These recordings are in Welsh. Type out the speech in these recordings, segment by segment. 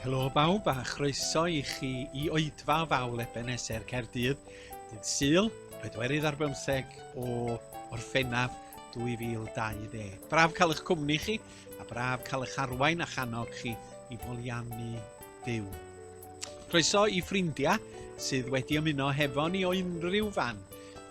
Helo bawb a chroeso i chi i oedfa fawl Ebenezer Caerdydd, dydd Sul, pedwerydd ar bymtheg o Orffennaf 2020. Braf cael eich cwmni chi a braf cael eich arwain a'ch annog chi i foliannu Duw. Croeso i ffrindiau sydd wedi ymuno hefo ni o unrhyw fan,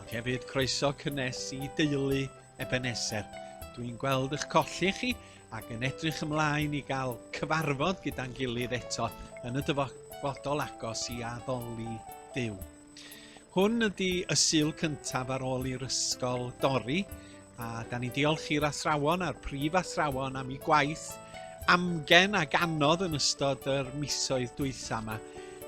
ac hefyd croeso cynnes i deulu Ebenezer. Dwi'n gweld eich colli chi ac yn edrych ymlaen i gael cyfarfod gyda'n gilydd eto yn y dyfodol agos i addoli Duw. Hwn ydy y Sul cyntaf ar ôl i'r ysgol dorri, a da ni'n diolch i'r athrawon a'r prif athrawon am eu gwaith amgen ac anodd yn ystod yr misoedd dwytha yma,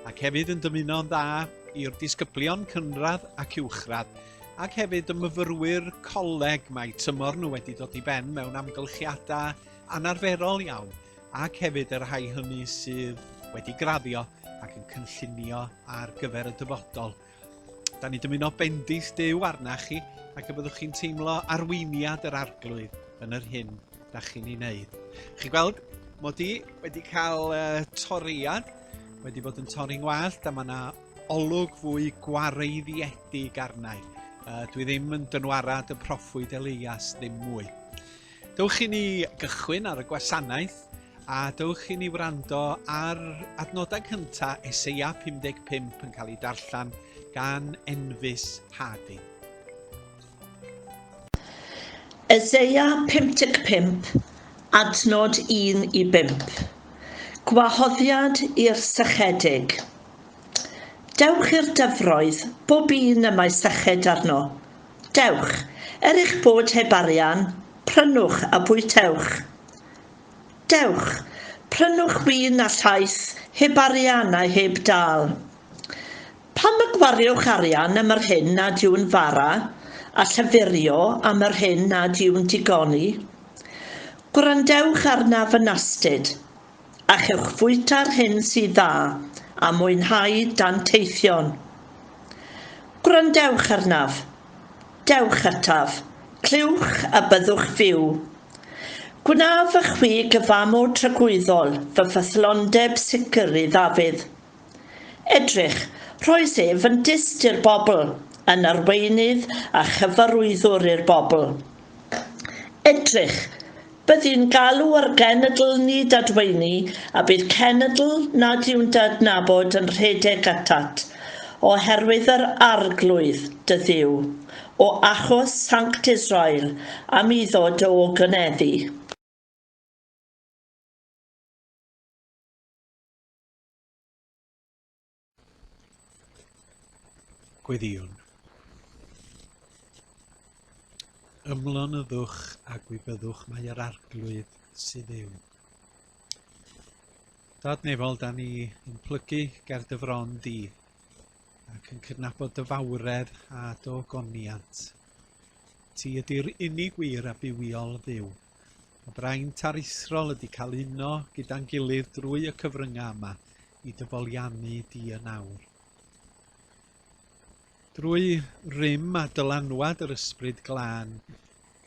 ac hefyd yn dymuno'n dda i'r disgyblion cynradd ac uwchradd, ac hefyd y myfyrwyr coleg, mae tymor nhw wedi dod i ben mewn amgylchiadau anarferol iawn, ac hefyd y rhai hynny sydd wedi graddio ac yn cynllunio ar gyfer y dyfodol. Da ni dymuno bendith Duw arna chi ac y byddwch chi'n teimlo arweiniad yr arglwydd yn yr hyn da chi'n ei wneud. Chi gweld, mod i wedi cael uh, toriad, wedi bod yn torri'n ngwallt a mae yna olwg fwy gwareiddiedig arnau. Uh, dwi ddim yn dynwarad y proffwyd Elias ddim mwy. Dewch i ni gychwyn ar y gwasanaeth a dewch i ni wrando ar adnodau cyntaf Eseia 55 yn cael ei darllen gan Enfys Harding. Eseia 55, adnod 1 i 5. Gwahoddiad i'r sychedig. Dewch i'r dyfroedd, bob un y mae syched arno. Dewch, er eich bod heb arian, prynwch a bwytewch. Dewch, prynwch win a llaeth, heb arian a heb dâl. Pam y gwariwch arian am yr hyn nad yw'n fara, a llafurio am yr hyn nad yw'n digoni? Gwrandewch arnaf yn astud, A chewch fwyta'r hyn sydd dda, a mwynhau danteithion. Gwrandewch arnaf. Dewch ataf. Clywch a byddwch fyw. Gwnaf y chwi gyfamod tragwyddol, fy ffyddlondeb sicr i Ddafydd. Edrych, rhoes ef yn dyst i'r bobl, yn arweinydd a chyfarwyddwr i'r bobl. Edrych, Byddi'n galw ar genedl nid adweini, a bydd cenedl nad yw'n dy adnabod yn rhedeg atat, oherwydd yr Arglwydd, dy Dduw, o achos Sanct Israel, am iddo dy ogoneddu. Gweddïwn. Ymlonyddwch a gwybyddwch mae yr arglwydd sydd yw. Dad nefol, da ni yn plygu ger dy fron di ac yn cydnabod dy fawredd a dy ogoniant. Ti ydy'r unig wir a bywiol Dduw. Y braint aruthrol ydy cael uno gyda'n gilydd drwy y cyfryngau yma i dy foliannu di yn awr. Drwy rym a dylanwad yr Ysbryd Glân,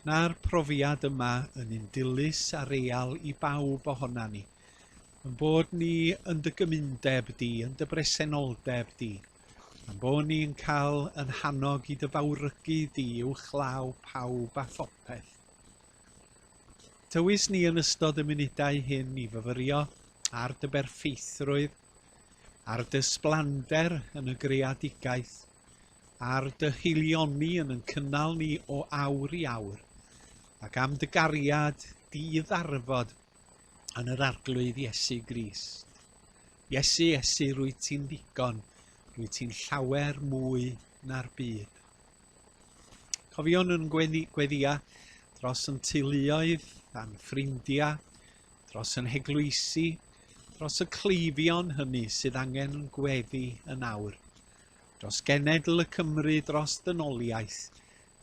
gwna'r profiad yma yn un dilys a real i bawb ohona ni, yn bod ni yn dy gymundeb di, yn dy bresenoldeb di, a'n bod ni'n cael yn hannog i dy fawrygu di uwchlaw pawb a phopeth. Tywys ni yn ystod y munudau hyn i fyfyrio ar dy berffeithrwydd, ar dy sblander yn y greadigaeth, ar dy haelioni yn yn cynnal ni o awr i awr, ac am dy gariad di-ddarfod yn yr Arglwydd Iesu Grist. Iesu, Iesu, rwyt ti'n ddigon, rwyt ti'n llawer mwy na'r byd. Cofion yn gweddia dros yn teuluoedd a'n ffrindiau, dros yn heglwysi, dros y cleifion hynny sydd angen yn gweddi yn awr, dros genedl y Cymru, dros ddynoliaeth,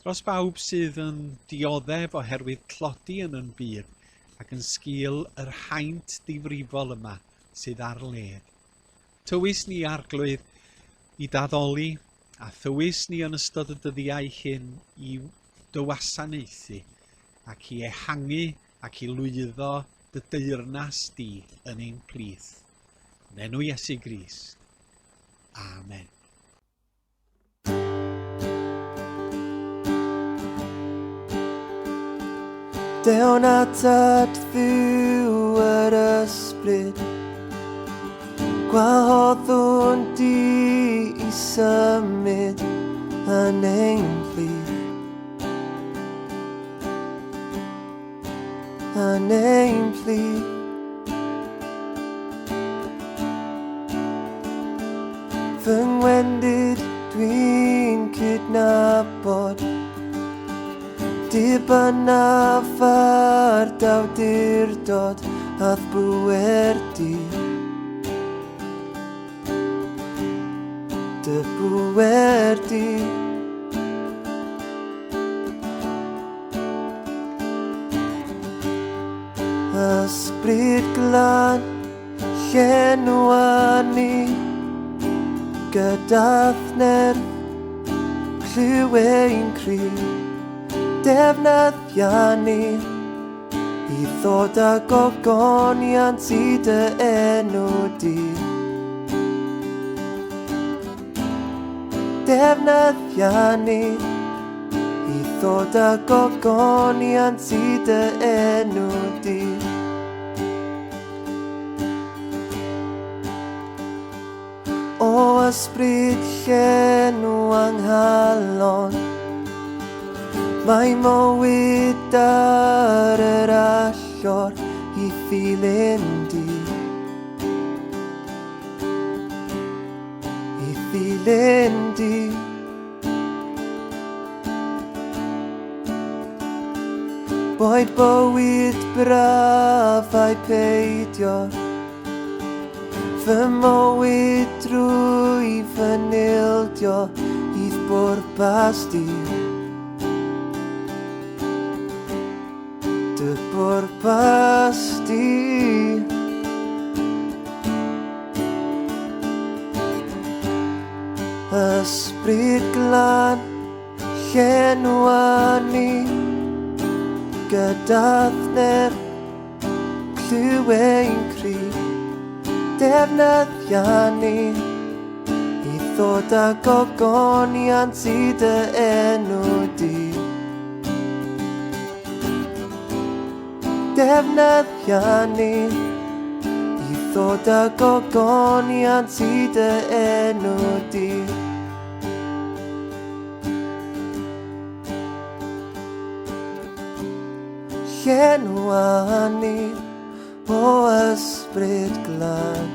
dros bawb sydd yn dioddef oherwydd tlodi yn yn byd ac yn sgil yr haint difrifol yma sydd ar led. Tywys ni, Arglwydd, i daddoli a thywys ni yn ystod y dyddiau hyn i dy wasanaethu ac i ehangu ac i lwyddo dy deyrnas di yn ein plith. Yn enw Iesu Grist. Amen. Dewn atat fyw yr ysbryd Gwahoddwn di i symud yn ein plith Yn ein plith Fy ngwendid dwi'n cydnabod Dibynnaf ar d'awdurdod a'th bŵer di. Dy bŵer di. Ysbryd glân, llenwa ni gyda'th nerth, clyw ein cri, defnyddia ni i ddod â gogoniant i dy enw di. Defnyddia ni i ddod â gogoniant i dy enw di. O ysbryd llenw anghalon, mae mywyd ar yr allor i ddilyn di. I ddilyn di. Boed bywyd braf ai peidio Fy mywyd drwy fy nildio i'th bwrpas di Dy bwrpas di Ysbryd glân, llenwa ni gyda'th nerth, clyw ein cri, defnyddia ni i ddod â gogoniant i dy enw di. Defnyddia ni i ddod â gogoniant i dy enw di. Llenwa ni o ysbryd glân.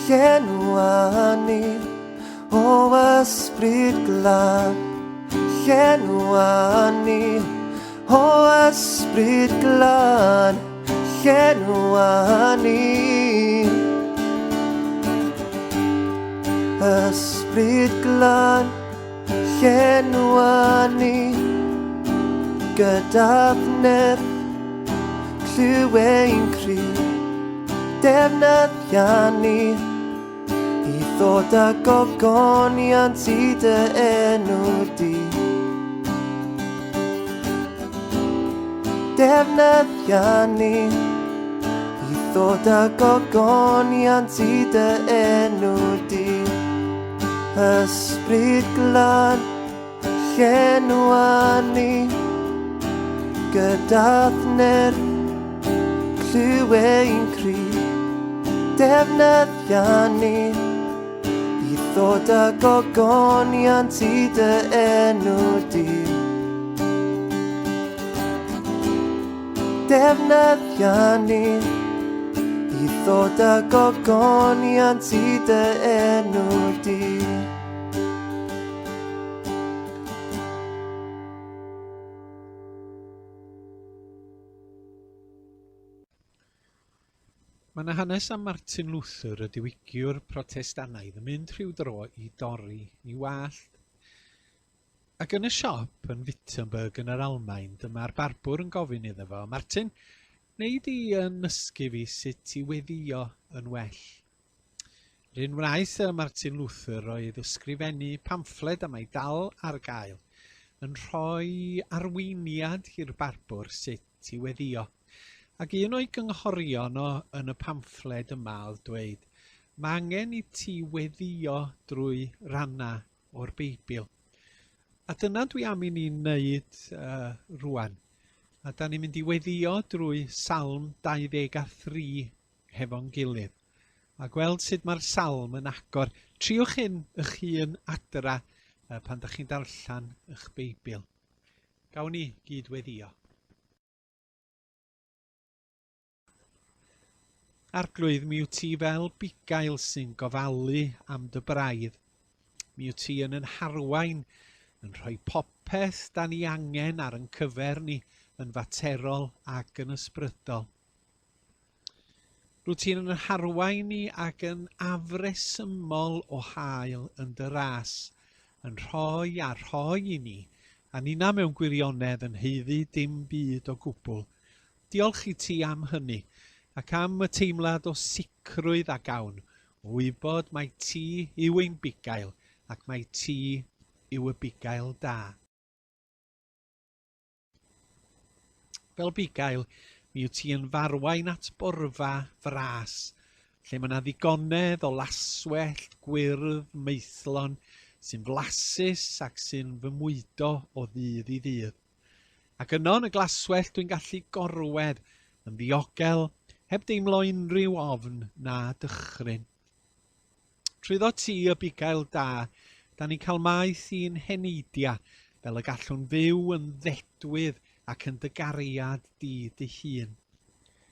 Llenwa ni o ysbryd glân. Llenwa ni O ysbryd glân, llenwa ni. Ysbryd glân, llenwa ni. Gyda'th nerth, clyw ein cri, defnyddia ni i ddod â gogoniant i dy enw di. Defnyddia ni i ddod â gogoniant i dy enw di. Ysbryd glân, llenwa ni gyda'th nerth, clyw ein cri, defnyddia ni i ddod â gogoniant i dy enw di. Defnyddia ni i ddod â gogoniant i dy enw di. Mae yna hanes am Martin Luther, y diwygiwr Protestannaidd, yn mynd rhyw dro i dorri i wallt. Ac yn y siop yn Wittenberg yn yr Almaen, dyma'r barbwr yn gofyn iddo fo, Martin, wnei di yn nysgu fi sut i weddïo yn well? Yr hyn wnaeth Martin Luther oedd ysgrifennu pamffled a mae dal ar gael, yn rhoi arweiniad i'r barbwr sut i weddïo. Ac un o'i gynghorion o yn y pamffled yma oedd dweud, Mae angen i ti weddïo drwy rannau o'r Beibl. A dyna dwi am i ni wneud rwan. A da ni'n mynd i weddïo drwy Salm 23 hefo'n gilydd. A gweld sut mae'r salm yn agor. Triwch hyn eich hun adra pan da chi'n darllen eich Beibl. Gawn ni gyd weddïo. Arglwydd, mi wyt ti fel bugail sy'n gofalu am dy braidd. Mi wyt ti yn yn harwain, yn rhoi popeth da ni angen ar yn cyfer ni, yn faterol ac yn ysbrydol. Rwyt ti'n yn harwain ni ac yn afresymol o hael yn dy ras, yn rhoi a rhoi i ni, a ninna mewn gwirionedd yn haeddu dim byd o gwbl. Diolch i ti am hynny, ac am y teimlad o sicrwydd a gawn o wybod mai ti yw ein bugail ac mai ti yw y bugail da. Fel bugail, mi wyt ti yn f'arwain at borfa fras, lle mae 'na ddigonedd o laswellt gwyrdd maethlon sy'n flasus ac sy'n fy mwydo o ddydd i ddydd. Ac yno yn y glaswellt dwi'n gallu gorwedd yn ddiogel heb deimlo unrhyw ofn na dychryn. Trwyddo ti, y bugail da, da ni'n cael maeth i'n heneidia fel y gallwn fyw yn ddedwydd ac yn dy gariad di dy hun.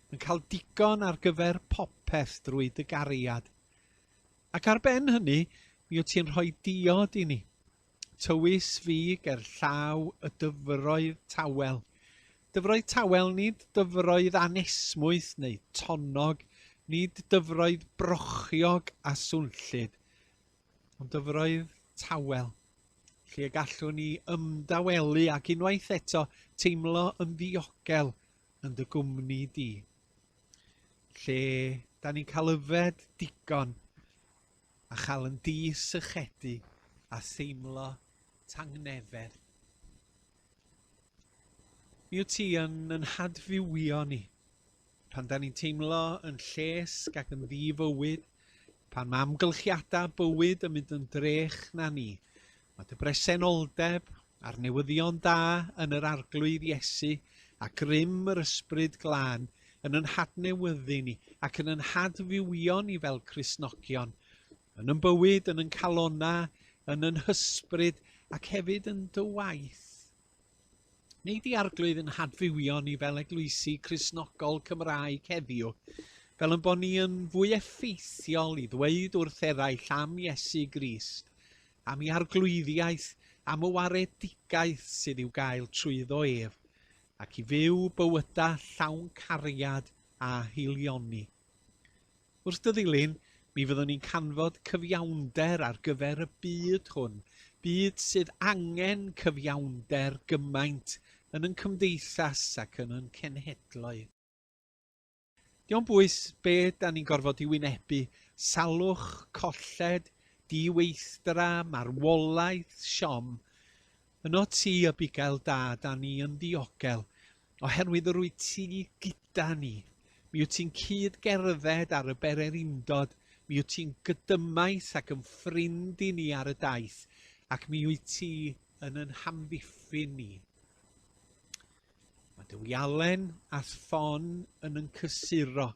Yn cael digon ar gyfer popeth drwy dy gariad. Ac ar ben hynny, mi wyt ti'n rhoi diod i ni. Tywys fi ger llaw y dyfroedd tawel. Dyfroedd tawel, nid dyfroedd anesmwyth neu tonnog, nid dyfroedd brochiog a swnllyd, ond dyfroedd tawel, lle y gallwn ni ymdawelu ac unwaith eto teimlo yn ddiogel yn dy gwmni di. Lle da ni'n cael yfed digon a chael yn di-sychedu a theimlo tangnefedd. Mi wyt ti yn yn hadfywio ni. Pan da ni'n teimlo yn llesg ac yn ddi-fywyd, pan mae amgylchiadau bywyd yn mynd yn drech na ni, mae dy bresenoldeb a'r newyddion da yn yr Arglwydd Iesu a grym yr Ysbryd Glân yn yn hadnewyddu ni ac yn yn hadfywio ni fel Cristnogion, yn yn bywyd, yn yn calonnau, yn yn hysbryd ac hefyd yn dy waith. Neu di Arglwydd yn hadfywio ni fel eglwysi Cristnogol Cymraeg heddiw, fel yn bod ni yn fwy effeithiol i ddweud wrth eraill am Iesu Grist, am ei arglwyddiaeth, am y waredigaeth sydd i'w gael trwyddo ef, ac i fyw bywydau llawn cariad a haelioni. Wrth dy ddilyn, mi fyddwn ni'n canfod cyfiawnder ar gyfer y byd hwn, byd sydd angen cyfiawnder gymaint yn yn cymdeithas ac yn yn cenhedloedd. Dio'm bwys be da ni'n gorfod i wynebu, salwch, colled, di-weithdra, marwolaeth, siom, yno ti y bugail da da ni yn ddiogel, oherwydd yr wyt ti gyda ni. Mi wyt ti'n cyd-gerdded ar y bererindod, mi wyt ti'n gydymaith ac yn ffrind i ni ar y daith, ac mi wyt ti yn yn hamddiffyn ni. Mae dy wialen a'th ffon yn yn cysuro,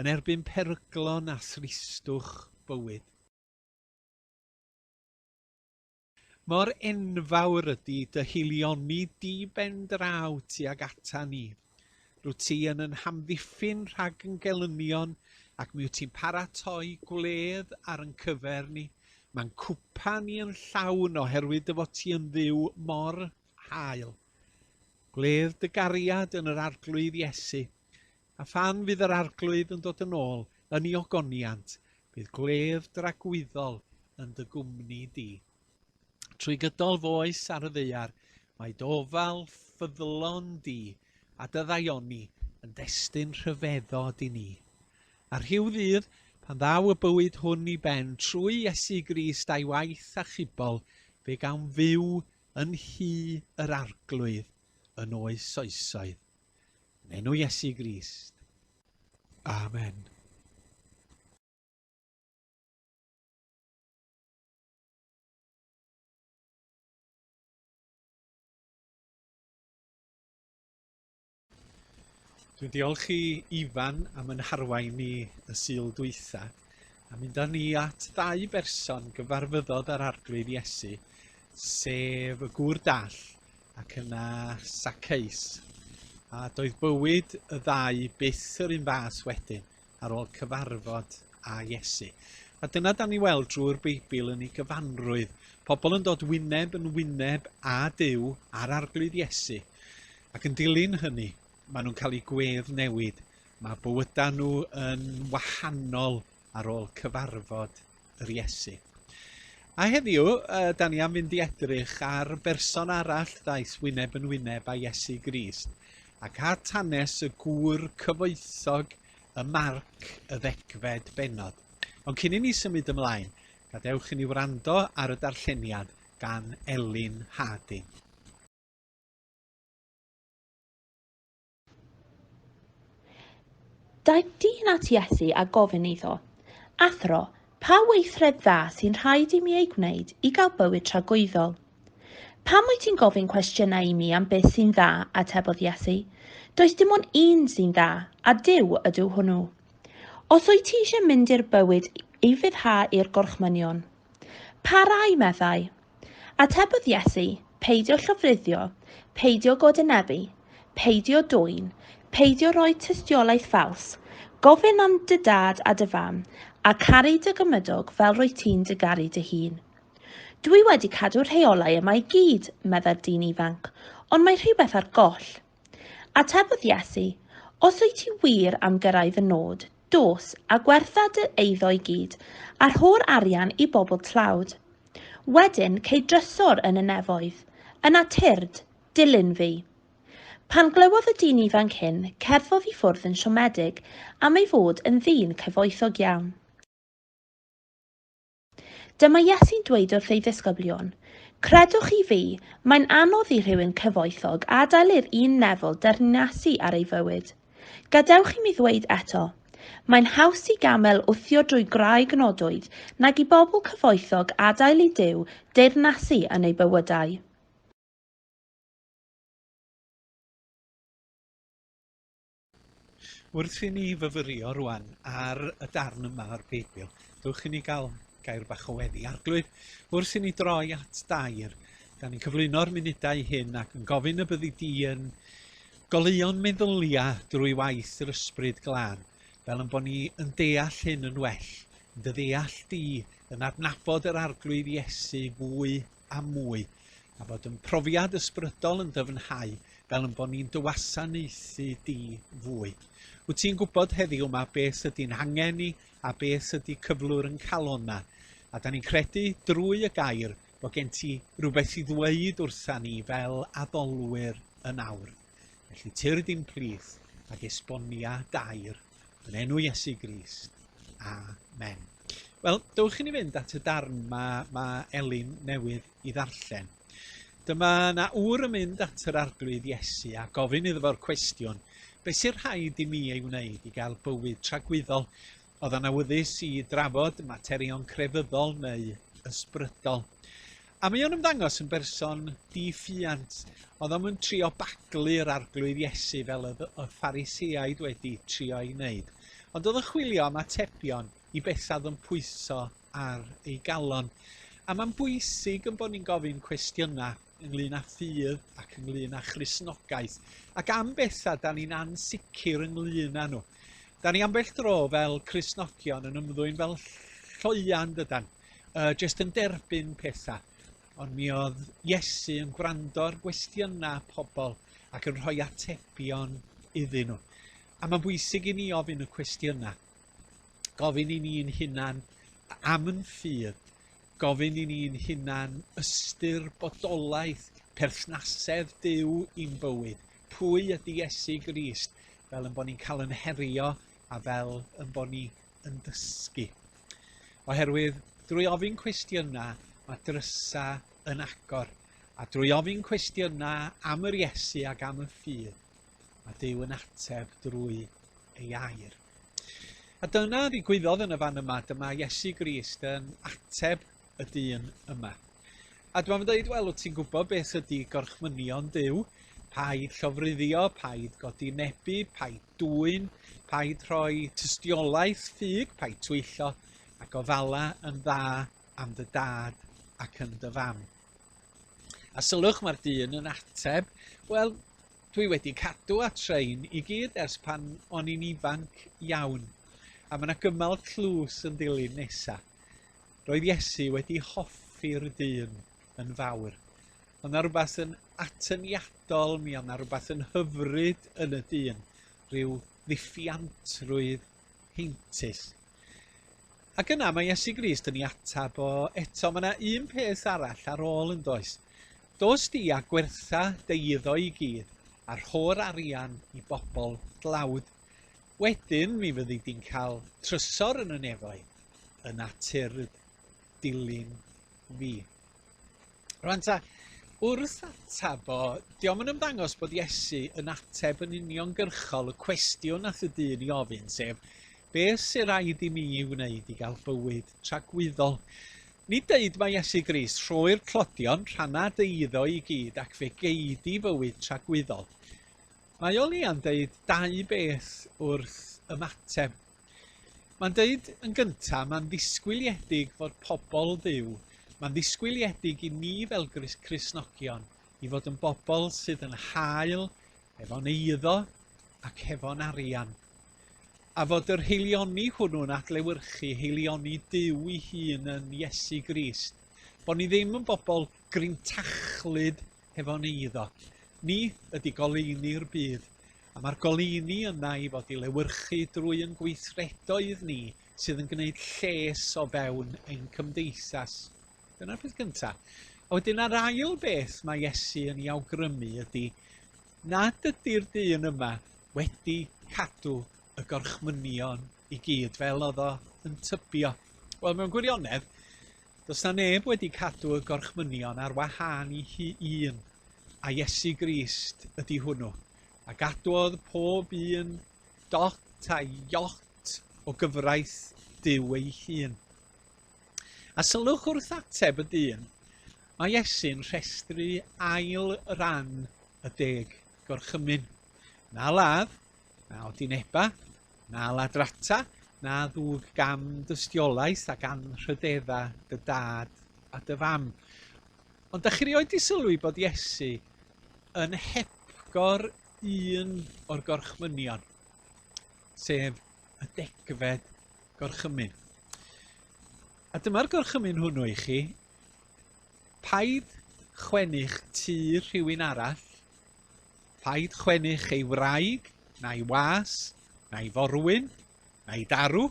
yn erbyn peryglon a thristwch bywyd. Mor enfawr ydy dy haelioni di ben draw tuag ata ni. Rwyt ti yn yn hamddiffyn rhag yn gelynion, ac mi wyt ti'n paratoi gwledd ar yn cyfer ni. Mae'n cwpan ni yn llawn oherwydd dy fod ti yn Dduw mor hael. Gwledd dy gariad yn yr Arglwydd Iesu, a phan fydd yr Arglwydd yn dod yn ôl yn ei ogoniant, bydd gwledd dragwyddol yn dy gwmni di. Trwy gydol f'oes ar y ddaear, mae dy ofal ffyddlon di a dy ddaioni yn destun rhyfeddod i ni. A rhyw ddydd, pan ddaw y bywyd hwn i ben, trwy Iesu Grist a'i waith achubol, fe gawn fyw Yn nhŷ yr Arglwydd yn oes oesoedd. Yn enw Iesu Grist. Amen. Dwi'n diolch i Ifan am yn harwain ni y Sul dwytha, a mynd â ni at ddau berson gyfarfyddodd â'r Arglwydd Iesu, sef y gŵr dall ac yna Saceus. A doedd bywyd y ddau byth yr un fath wedyn ar ôl cyfarfod â Iesu. A dyna da ni weld drwy'r Beibl yn ei gyfanrwydd. Pobl yn dod wyneb yn wyneb â Duw a'r Arglwydd Iesu. Ac yn dilyn hynny, maen nhw'n cael eu gwedd newid. Mae bywydau nhw yn wahanol ar ôl cyfarfod yr Iesu. A heddiw, uh, da ni am fynd i edrych ar berson arall ddaeth wyneb yn wyneb â Iesu Grist, ac at hanes y gŵr cyfoethog y Marc y ddegfed bennod. Ond cyn i ni symud ymlaen, gadewch i ni wrando ar y darlleniad gan Elin Harding. Daeth dyn at Iesu a gofyn iddo, Athro, pa weithred dda sy'n rhaid i mi ei gwneud i gael bywyd tragwyddol? Pam wyt ti'n gofyn cwestiynau i mi am beth sy'n dda? atebodd Iesu. Does dim ond un sy'n dda, a Duw ydyw hwnnw. Os wyt ti eisiau mynd i'r bywyd, ufuddha i'r gorchmynion. Pa rai, meddai? Atebodd Iesu, Peidio llofruddio, peidio godynebu, peidio dwyn, peidio rhoi tystiolaeth ffals, gofyn am dy dad a dy fam, a caru dy gymydog fel rwyt ti'n dy garu dy hun. Dwi wedi cadw'r rheolau yma i gyd, meddai'r dyn ifanc, ond mae rhywbeth ar goll. Atebodd Iesu, Os wyt ti wir am gyrraedd y nod, dos, a gwertha dy eiddo i gyd, a rho'r arian i bobl tlawd. Wedyn cei drysor yn y nefoedd. Yna tyrd, dilyn fi. Pan glywodd y dyn ifanc hyn, cerddodd i ffwrdd yn siomedig am ei fod yn ddyn cyfoethog iawn. Dyma Iesu'n dweud wrth ei ddisgyblion, Credwch i fi, mae'n anodd i rhywun cyfoethog adael i'r un nefol deyrnasu ar ei fywyd. Gadewch i mi ddweud eto, mae'n haws i gamel wthio drwy graig nodwydd nag i bobl cyfoethog adael i Duw deyrnasu yn eu bywydau. Wrth i ni fyfyrio rwan ar y darn yma o'r Beibl, dewch i ni gael gair bach o weddi. Arglwydd, wrth i ni droi at dair, da ni'n cyflwyno'r munudau hyn ac yn gofyn y byddi di yn goleuo'n meddyliau drwy waith yr Ysbryd Glân, fel yn bod ni yn deall hyn yn well, yn dy ddeall di, yn adnabod yr Arglwydd Iesu fwy a mwy, a bod yn profiad ysbrydol yn dyfnhau fel yn bod ni'n dy wasanaethu di fwy. Wyt ti'n gwybod heddiw yma beth ydy'n hangen ni a beth ydy cyflwr yn calon na, a da ni'n credu drwy y gair bod gen ti rhywbeth i ddweud wrtha ni fel addolwyr yn awr. Felly tyrd i'n plith ac esbonia dair yn enw Iesu Grist. Amen. Wel, dewch i ni fynd at y darn mae, mae Elin newydd i ddarllen. Dyma na ŵr yn mynd at yr arglwydd Iesu a gofyn iddo fo'r cwestiwn, beth sy'n rhaid i mi ei wneud i gael bywyd tragwyddol? Oedd o'n awyddus i drafod materion crefyddol neu ysbrydol. A mae o'n ymddangos yn berson di-ffiant. Oedd o'm yn trio baglu'r arglwydd Iesu fel oedd y Phariseaid wedi trio ei wneud. Ond oedd yn chwilio am atebion i bethau oedd yn pwyso ar ei galon. A mae'n bwysig yn bod ni'n gofyn cwestiynau ynglyn â ffydd ac ynglyn â Christnogaeth, ac am bethau da ni'n ansicr ynglyn â nhw. Da ni ambell dro fel Cristnogion yn ymddwyn fel lloian, dydan, uh, jyst yn derbyn pethau. Ond mi oedd Iesu yn gwrando ar gwestiynau pobl ac yn rhoi atebion iddyn nhw. A mae'n bwysig i ni ofyn y cwestiynau. Gofyn i ni'n hunan am yn ffydd, Gofyn i ni'n hunan ystyr bodolaeth, perthnasedd Duw i'n bywyd. Pwy ydy Iesu Grist? Fel yn bod ni'n cael yn herio a fel yn bod ni yn dysgu. Oherwydd drwy ofyn cwestiynau mae drysau yn agor, a drwy ofyn cwestiynau am yr Iesu ac am y ffydd, mae Duw yn ateb drwy ei air. A dyna ddigwyddodd yn y fan yma, dyma Iesu Grist yn ateb y dyn yma. A dyma fe'n dweud, wel, wyt ti'n gwybod beth ydy gorchmynion Duw? Paid llofruddio, paid godinebu, paid dwyn, paid rhoi tystiolaeth ffug, paid twyllo, a gofala yn dda am dy dad ac yn dy fam. A sylwch, mae'r dyn yn ateb, wel, dwi wedi cadw at rhain i gyd ers pan o'n i'n ifanc iawn. A mae yna gymal tlws yn dilyn nesa. Roedd Iesu wedi hoffi'r dyn yn fawr. Oedd 'na rhywbeth yn atyniadol, mi oedd 'na rhywbeth yn hyfryd yn y dyn, rhyw ddiffiantrwydd heintus. Ac yna mae Iesu Grist yn ei ateb o eto, mae yna un peth arall ar ôl yn does. Dos di a gwertha dy eiddo i gyd a rho'r arian i bobl dlawd. Wedyn mi fyddi di'n cael trysor yn y nefoedd, yna tyrd dilyn fi. Rwan ta, wrth atab o, diolch yn ymddangos bod Iesu yn ateb yn uniongyrchol y cwestiwn nath y dyn i ofyn, sef, beth sy'n rhaid i mi ei wneud i gael bywyd tragwyddol? Nid deud mae Iesu Grist, rhoi'r tlodion, rhanna dy eiddo i gyd ac fe gei di fywyd tragwyddol. Mae o leia'n deud dau beth wrth ymateb. Mae'n deud yn gyntaf, mae'n ddisgwyliedig fod pobl Dduw, mae'n ddisgwyliedig i ni fel Cristnogion i fod yn bobl sydd yn hael efo'n eiddo ac hefo'n arian. A fod yr heilioni hwnnw'n adlewyrchu heilioni Duw ei hun yn Iesu Grist. Bod ni ddim yn bobl grintachlyd hefo'n eiddo. Ni ydy goleuni'r byd, a mae'r goleuni yna i fod i lewyrchu drwy yn gweithredoedd ni sydd yn gwneud lles o fewn ein cymdeithas. Dyna'r peth gyntaf. A wedyn yr ail beth mae Iesu yn ei awgrymu ydy nad ydy'r dyn yma wedi cadw y gorchmynion i gyd fel oedd o yn tybio. Wel, mewn gwirionedd, Does 'na neb wedi cadw y gorchmynion ar wahân i hi un, a Iesu Grist ydy hwnnw, a gadwodd pob un dot a iot o gyfraith Duw ei hun. A sylwch wrth ateb y dyn, mae Iesu'n rhestru ail ran y deg gorchymyn. Na ladd, na odineba, na ladrata, na ddwg gam dystiolaeth ac anrhydedda dy dad a dy fam. Ond da chi rioed di sylwi bod Iesu yn hepgor un o'r gorchmynion, sef y degfed gorchymyn. A dyma'r gorchymyn hwnnw i chi, paid chwennych tŷ rhywun arall, Paid chwennych ei wraig, na'i was, na'i forwyn, na'i darw,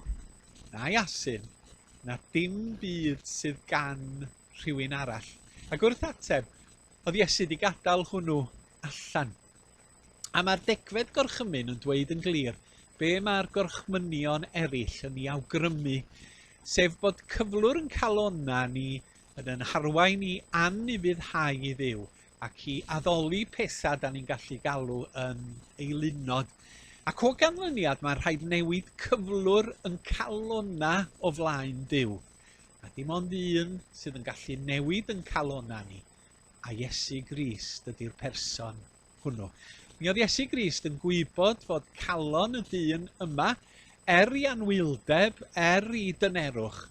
na'i asyn, na dim byd sydd gan rhywun arall. Ac wrth ateb, oedd Iesu wedi gadael hwnnw allan. A mae'r degfed gorchymyn yn dweud yn glir be mae'r gorchmynion eraill yn ei awgrymu, sef bod cyflwr yn calonna ni yn yn harwain i anufuddhau i Dduw, ac i addoli pethau da ni'n gallu galw yn eilunod. Ac o ganlyniad mae'n rhaid newid cyflwr yn calonna o flaen Duw. A dim ond un sydd yn gallu newid yn calonna ni, a Iesu Grist ydy'r person hwnnw. Mi oedd Iesu Grist yn gwybod fod calon y dyn yma, er i anwyldeb, er i dynerwch,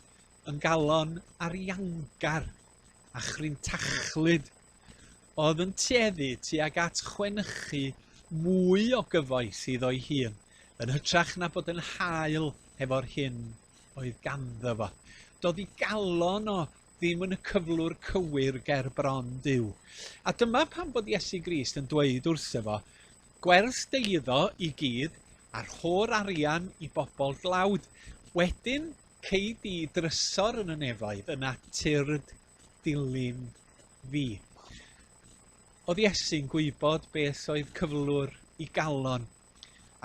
yn galon ariangar a chrintachlyd oedd yn tueddu tuag at chwenychu mwy o gyfoeth iddo'i hun, yn hytrach na bod yn hael hefo'r hyn oedd ganddo fo. Doedd i galon o ddim yn y cyflwr cywir ger bron Duw. A dyma pam bod Iesu Grist yn dweud wrtho fo, gwerth deiddo i gyd a rho'r arian i bobl dlawd. Wedyn Cei di drysor yn y nefoedd, yna tyrd dilyn fi. Oedd Iesu'n gwybod beth oedd cyflwr i galon,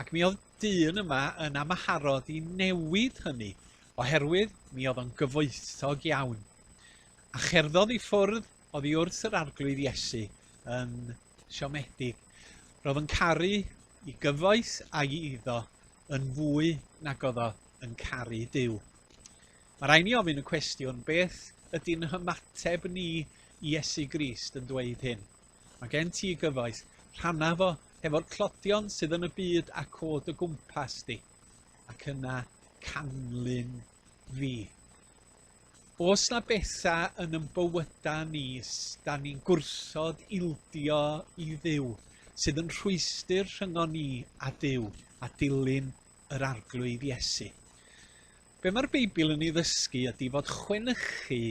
ac mi oedd dyn yma yn amharod i newid hynny, oherwydd mi oedd o'n gyfoethog iawn. A cherddodd i ffwrdd oddi wrth yr Arglwydd Iesu yn siomedig. Roedd yn caru i gyfoeth a'i iddo yn fwy nag oedd o yn caru Duw. Mae rhaid ni ofyn y cwestiwn, beth ydy'n hymateb ni i Iesu Grist yn dweud hyn? Mae gen ti gyfoeth, Rhanna fo hefo'r tlodion sydd yn y byd ac o dy gwmpas di, ac yna canlyn fi. Oes 'na bethau yn yn bywydau ni 'da ni'n gwrthod ildio i Dduw, sydd yn rhwystr rhyngon ni a Duw, a dilyn yr Arglwydd Iesu? Be mae'r Beibl yn ei ddysgu ydy fod chwenychu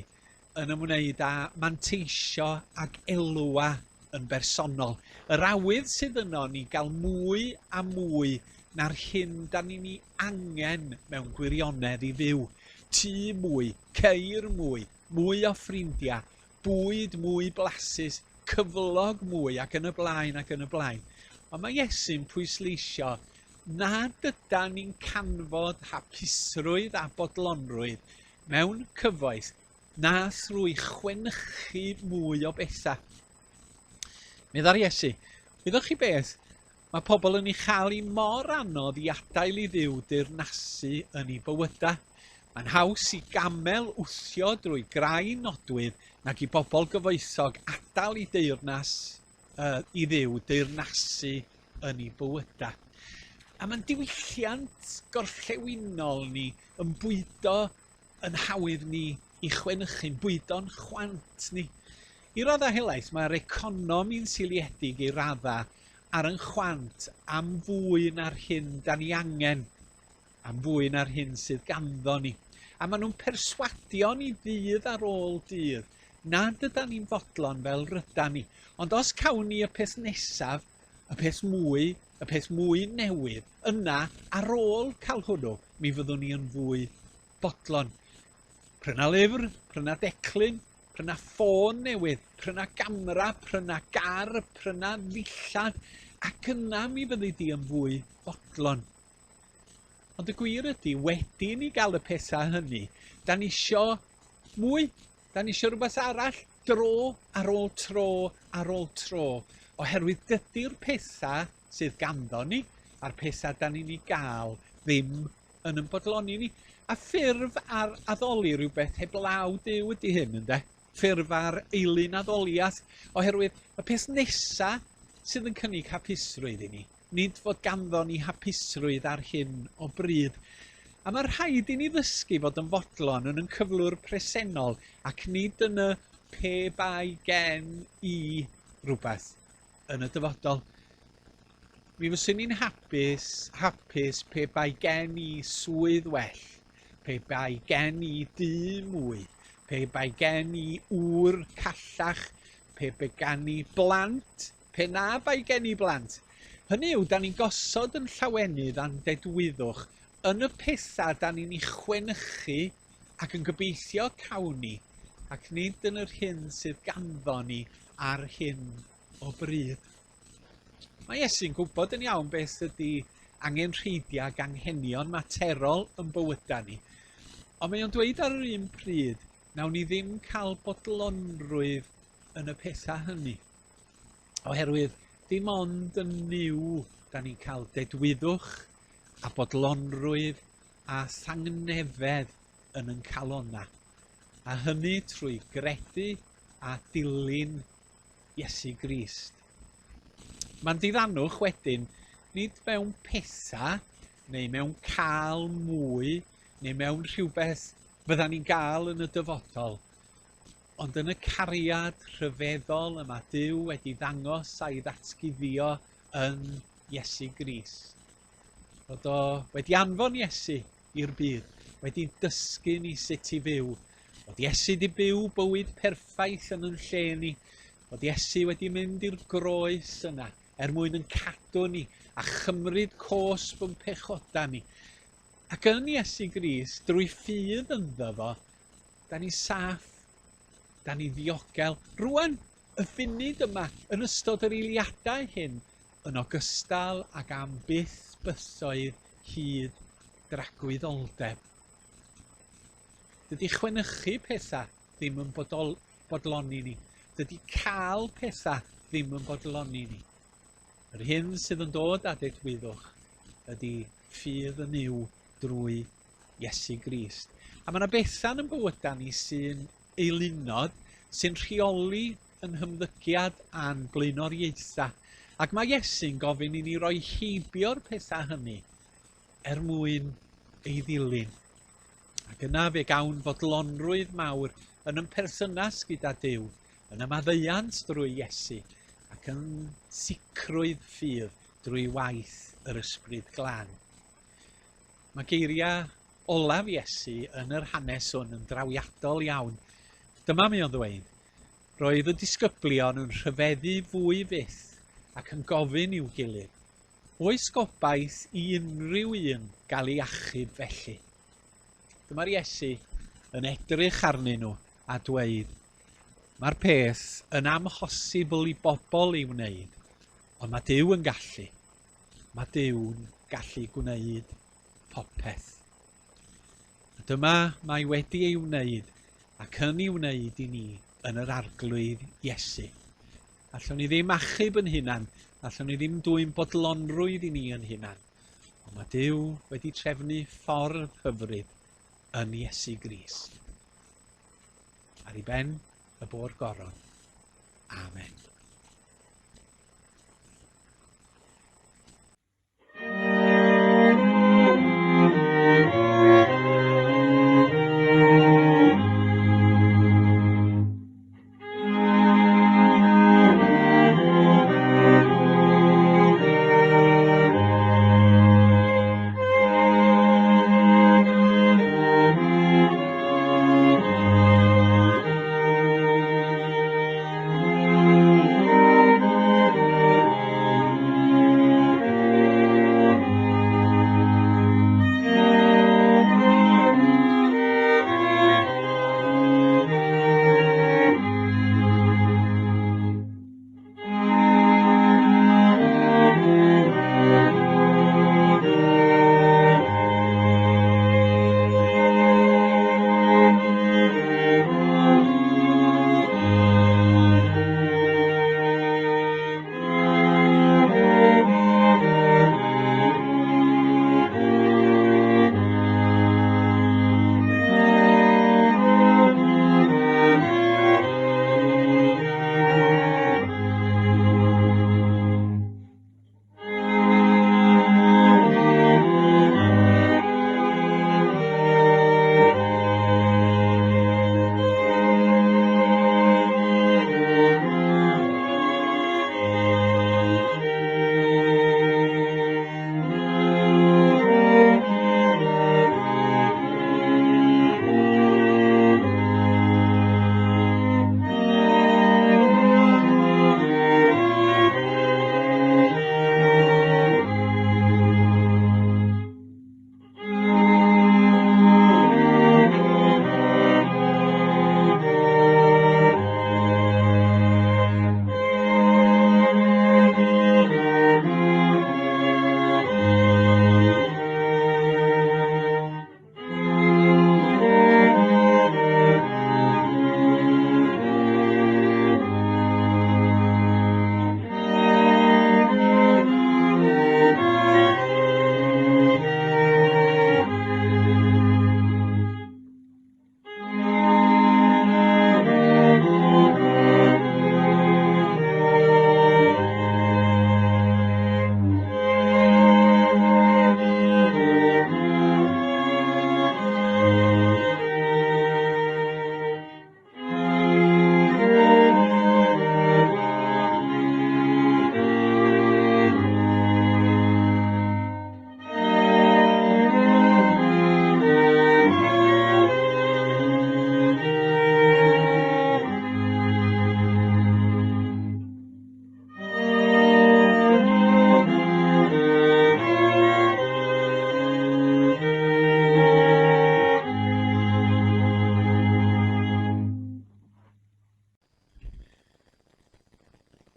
yn ymwneud â manteisio ag elwa yn bersonol. Yr awydd sydd yno ni gael mwy a mwy na'r hyn da ni'n ei angen mewn gwirionedd i fyw. Tŷ mwy, ceir mwy, mwy o ffrindiau, bwyd mwy blasus, cyflog mwy ac yn y blaen ac yn y blaen. Ond mae Iesu'n pwysleisio nad ydan ni'n canfod hapusrwydd a bodlonrwydd mewn cyfoeth na thrwy chwenychu mwy o bethau. Meddai'r Iesu, wyddoch chi beth, mae pobl yn ei chael hi mor anodd i adael i Dduw deyrnasu yn ei bywydau. Mae'n haws i gamel wthio drwy graen nodwydd nag i bobl gyfoethog adael i deyrnas uh, i Dduw deyrnasu yn ei bywydau. A mae'n diwylliant gorllewinol ni yn bwydo yn hawydd ni i chwenychu'n bwydo'n chwant ni. I raddau helaeth, mae'r economi'n seiliedig i raddau ar yn chwant am fwy na'r hyn da ni angen, am fwy na'r hyn sydd ganddo ni. A maen nhw'n perswadio ni ddydd ar ôl dydd nad yda ni'n fodlon fel ryda ni. Ond os cawn ni y peth nesaf, y peth mwy, y peth mwy newydd, yna ar ôl cael hwnnw, mi fyddwn ni yn fwy bodlon. Pryna lyfr, pryna declyn, pryna ffôn newydd, pryna gamera, pryna gar, pryna ddillad, ac yna mi fyddi di yn fwy bodlon. Ond y gwir ydy, wedi ni gael y pethau hynny, da ni isio mwy, da ni isio rhywbeth arall, dro ar ôl tro ar ôl tro, oherwydd dydy'r pethau sydd ganddo ni a'r pethau da ni'n ei gael ddim yn yn bodloni ni. A ffurf ar addoli rhywbeth heblaw Duw ydy hyn, ynde? Ffurf ar eilun addoliaeth, oherwydd y peth nesa sydd yn cynnig hapusrwydd i ni, nid fod ganddo ni hapusrwydd ar hyn o bryd. A mae rhaid i ni ddysgu fod yn fodlon yn yn cyflwr presennol ac nid yn y pe bai gen i rhywbeth yn y dyfodol. Mi fyswn i'n hapus, hapus pe bai gen i swydd well, pe bai gen i dŷ mwy, pe bai gen i ŵr callach, pe bai gen i blant, pe na bai gen i blant. Hynny yw, da ni'n gosod yn llawenydd a'n dedwyddwch yn y pethau da ni'n ei chwenychu ac yn gobeithio cawn ni, ac nid yn yr hyn sydd ganddo ni ar hyn o bryd. Mae Iesu'n gwybod yn iawn beth ydy angenrheidiau ac anghenion materol yn bywydau ni. Ond mae o'n dweud ar yr un pryd, nawn ni ddim cael bodlonrwydd yn y pethau hynny. Oherwydd dim ond yn Nuw da ni'n cael dedwyddwch a bodlonrwydd a thangnefedd yn yn calonnau. A hynny trwy gredu a dilyn Iesu Grist. Mae'n diddanwch wedyn nid mewn pethau neu mewn cael mwy neu mewn rhywbeth fydda ni'n gael yn y dyfodol, Ond yn y cariad rhyfeddol y mae Duw wedi ddangos a'i ddatguddio yn Iesu Grist. Fod o wedi anfon Iesu i'r byd, wedi dysgu ni sut i fyw. Fod Iesu wedi byw bywyd perffaith yn yn lle ni. Fod Iesu wedi mynd i'r groes yna er mwyn yn cadw ni a chymryd cosb yn pechoda ni. Ac yn Iesu Grist, drwy ffydd ynddo fo, Da ni'n saff. Da ni'n ddiogel. Rwan, y funud yma, yn ystod yr eiliadau hyn, yn ogystal ag am byth bythoedd hyd dragwyddoldeb. Dydy chwenychu pethau ddim yn bodol, bodloni ni. Dydy cael pethau ddim yn bodloni ni. Yr hyn sydd yn dod â dedwyddwch ydy ffydd yn Nuw drwy Iesu Grist. A mae yna bethau yn bywydau ni sy'n eilunod, sy'n rheoli yn hymddygiad a'n blaenoriaethau. Ac mae Iesu'n gofyn i ni roi heibio'r pethau hynny er mwyn ei ddilyn. Ac yna fe gawn fodlonrwydd mawr yn yn perthynas gyda Duw, yn y maddeuant drwy Iesu, ac yn sicrwydd ffydd drwy waith yr Ysbryd Glân. Mae geiriau olaf Iesu yn yr hanes hwn yn drawiadol iawn. Dyma mae o'n ddweud, Roedd y disgyblion yn rhyfeddu fwy fyth ac yn gofyn i'w gilydd, Oes gobaith i unrhyw un gael ei achub felly? Dyma'r Iesu yn edrych arnyn nhw a dweud, Mae'r peth yn amhosibl i bobl ei wneud, ond mae Duw yn gallu. Mae Duw'n gallu gwneud popeth. A dyma mae wedi ei wneud ac yn ei wneud i ni yn yr Arglwydd Iesu. Allwn ni ddim achub yn hunan, allwn ni ddim dwyn bodlonrwydd i ni yn hunan, ond mae Duw wedi trefnu ffordd hyfryd yn Iesu Grist. Ar ei ben y bo'r goron. Amen.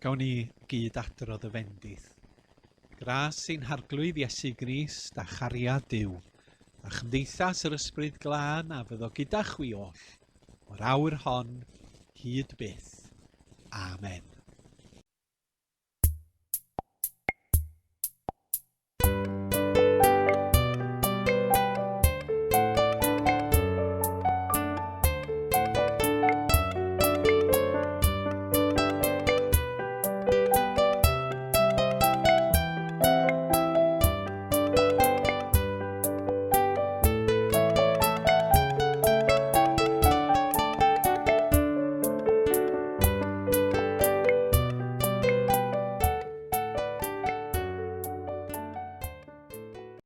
Gawn ni gyd adrodd y fendith. Gras ein Harglwydd Iesu Grist a chariad Duw, a chymdeithas yr Ysbryd Glân a fyddo gyda chwi oll, o'r awr hon hyd byth. Amen.